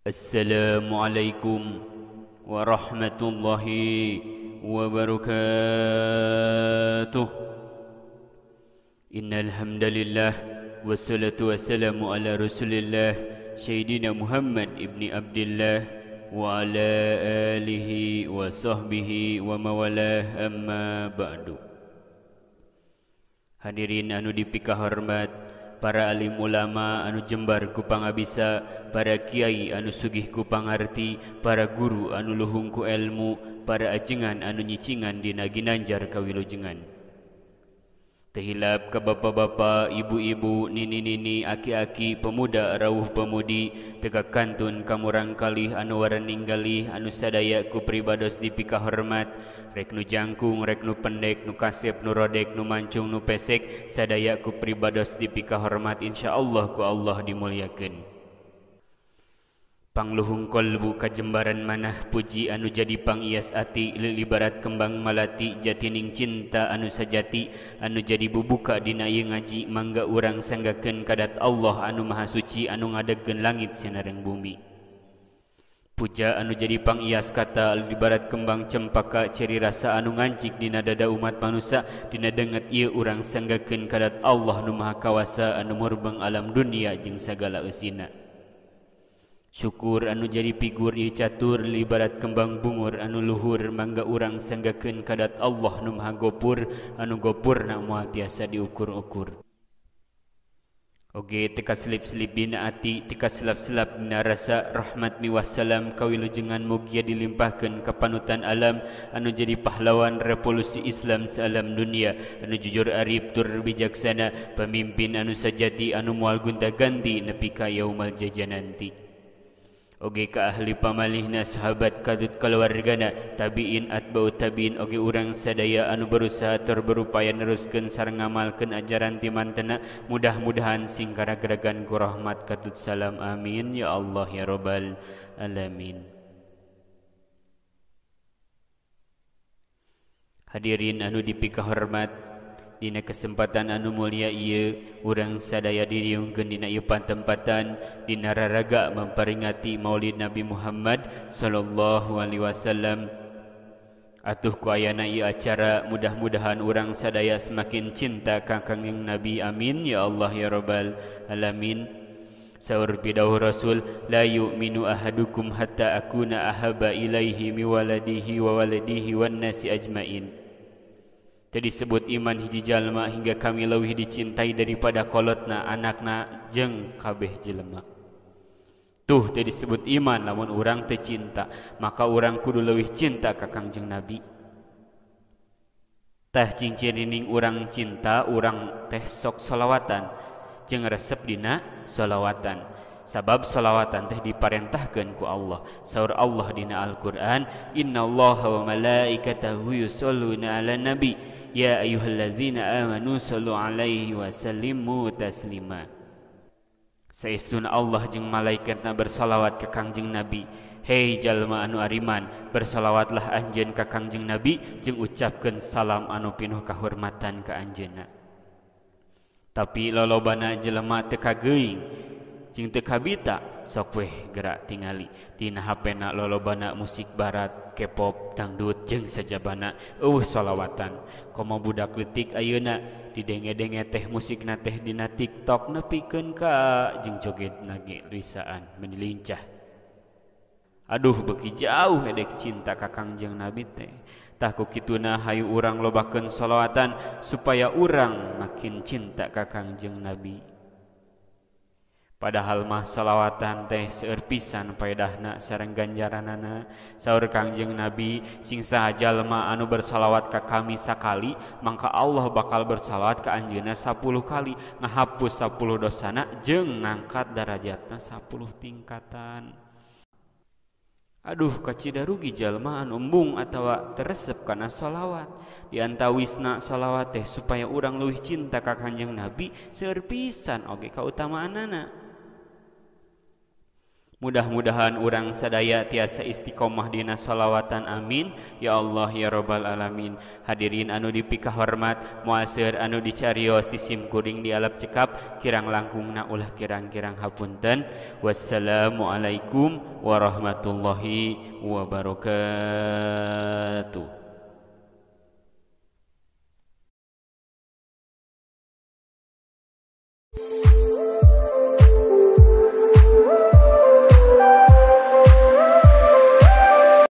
Assalamualaikum warahmatullahi wabarakatuh. Innal hamdalillah wassalatu wassalamu ala Rasulillah Sayyidina Muhammad ibni Abdillah wa ala alihi wa sahbihi wa mawalah, amma ba'du. Hadirin anu dipikahormat, para alim ulama anu jembar ku pangabisa, para kiai anu sugih ku pangarti, para guru anu luhung ku ilmu, para ajengan anu nyicingan dina ginanjar kawilujengan. Tehilap ka bapa-bapa, ibu-ibu, nini-nini, aki-aki, pemuda, rawuh pemudi, teka kantun kamurang kalih anu warening galih anu sadaya ku pribados dipikahormat, rek nu jangkung, rek nu pendek, nu kasep, nu rodek, nu mancung, nu pesek, sadaya ku pribados dipikahormat, insyaallah ku Allah dimuliakeun. Pangluhung kolbu kajembaran manah puji anu jadi pangias ati, lilibarat kembang malati jatining cinta anu sajati anu jadi bubuka dina ieu ngaji, mangga urang sanggakeun kadat Allah anu maha suci anu ngadegkeun langit sinareng bumi. Puja anu jadi pangias kata lilibarat kembang cempaka ciri rasa anu ngancik dina dada umat manusia, dina denget ieu urang sanggakeun kadat Allah nu maha kawasa anu murbeng alam dunia jeung sagala eusina. Syukur anu jadi figur ieu catur libarat kembang bungur anu luhur, mangga urang sanggakeun kadat Allah nu maha gopur anu gopurna moal tiasa diukur-ukur. Oge teka selip-selip dina ati, teka selap-selap dina rasa, rahmat miwah salam kawilujengan mugia dilimpahkeun ka panutan alam anu jadi pahlawan revolusi Islam sealam dunia, anu jujur arif tur bijaksana, pemimpin anu sajati anu moal gonta-ganti nepi ka yaumal jajananti. Oge ka ahli pamalihna sahabat katut keluargana tabiin atba'u tabiin, oge urang sadaya anu berusaha tur berupaya neruskeun sareng ngamalkeun ajaran ti mantena, mudah-mudahan sing karagragan ku rahmat katut salam, amin ya Allah ya rabbal alamin. Hadirin anu dipikahormat, dina kesempatan anu mulia ieu urang sadaya diriungkeun dina ieu pantempatan dina raraga memperingati Maulid Nabi Muhammad sallallahu alaihi wasallam. Atuh ku ayana ieu acara, mudah-mudahan urang sadaya semakin cinta ka Kangjeng Nabi, amin ya Allah ya rabbal alamin. Saur pidauh Rasul, la yu'minu ahadukum hatta akuna ahaba ilaihi miwaladihi wa waladihi wan nasi ajmain. Tadi disebut iman hiji jalma hingga kami leuwih dicintai daripada kolotna, anakna, jeung kabeh jelema. Tuh tadi disebut iman lamun urang teu cinta, maka urang kudu leuwih cinta ka Kangjeng Nabi. Tah cing-cirining urang cinta, urang teh sok solawatan jeung resep dina solawatan. Sabab solawatan teh diparentahkeun ku Allah. Saur Allah dina Al-Qur'an, innallaha wa malaikatahu yusholluna 'alan nabi ya ayyuhalladzina amanu shallu 'alaihi wa sallimu taslima. Saestuna Allah jeung malaikatna bersolawat ka Kangjeng Nabi. Hei jalma anu ariman, bersolawatlah anjeun ka Kangjeng Nabi jeung ucapkeun salam anu pinuh kahormatan ka anjeunna. Tapi lolobana jelema teu kageuing jeung teu kabita, sok weh gerak tingali dina HP-na lolobana musik barat, K-pop, dangdut jeung sajabana eueuh solawatan. Komo budak leutik ayeuna didenge-denge teh musikna teh dina TikTok nepikeun ka jeung jogetna ge lisaan meni lincah. Aduh beuki jauh edek cinta ka Kangjeng Nabi teh. Tah ku kituna hayu urang lobakeun solawatan supaya urang makin cinta ka Kangjeng Nabi. Padahal mah solawatan teh seueur pisan paedahna sareng ganjaranana. Saur Kangjeng Nabi, sing saha jalma anu bersolawat ka kami sakali, mangka Allah bakal bersolawat ka anjeunna 10 kali, ngahapus 10 dosana jeung ngangkat darajatna 10 tingkatan. Aduh kacida rugi jalma anu embung atawa teresep kana solawat. Diantawisna solawat teh supaya urang leuwih cinta ka Kangjeng Nabi, seueur pisan oge kautamaanana. Mudah-mudahan urang sadaya tiasa istiqomah dina sholawatan, amin ya Allah ya robbal alamin. Hadirin anu dipikahormat, muasir anu dicarios disim kuring di alap cekap, kirang langkungna ulah kirang-kirang hapunten. Wassalamualaikum warahmatullahi wabarakatuh.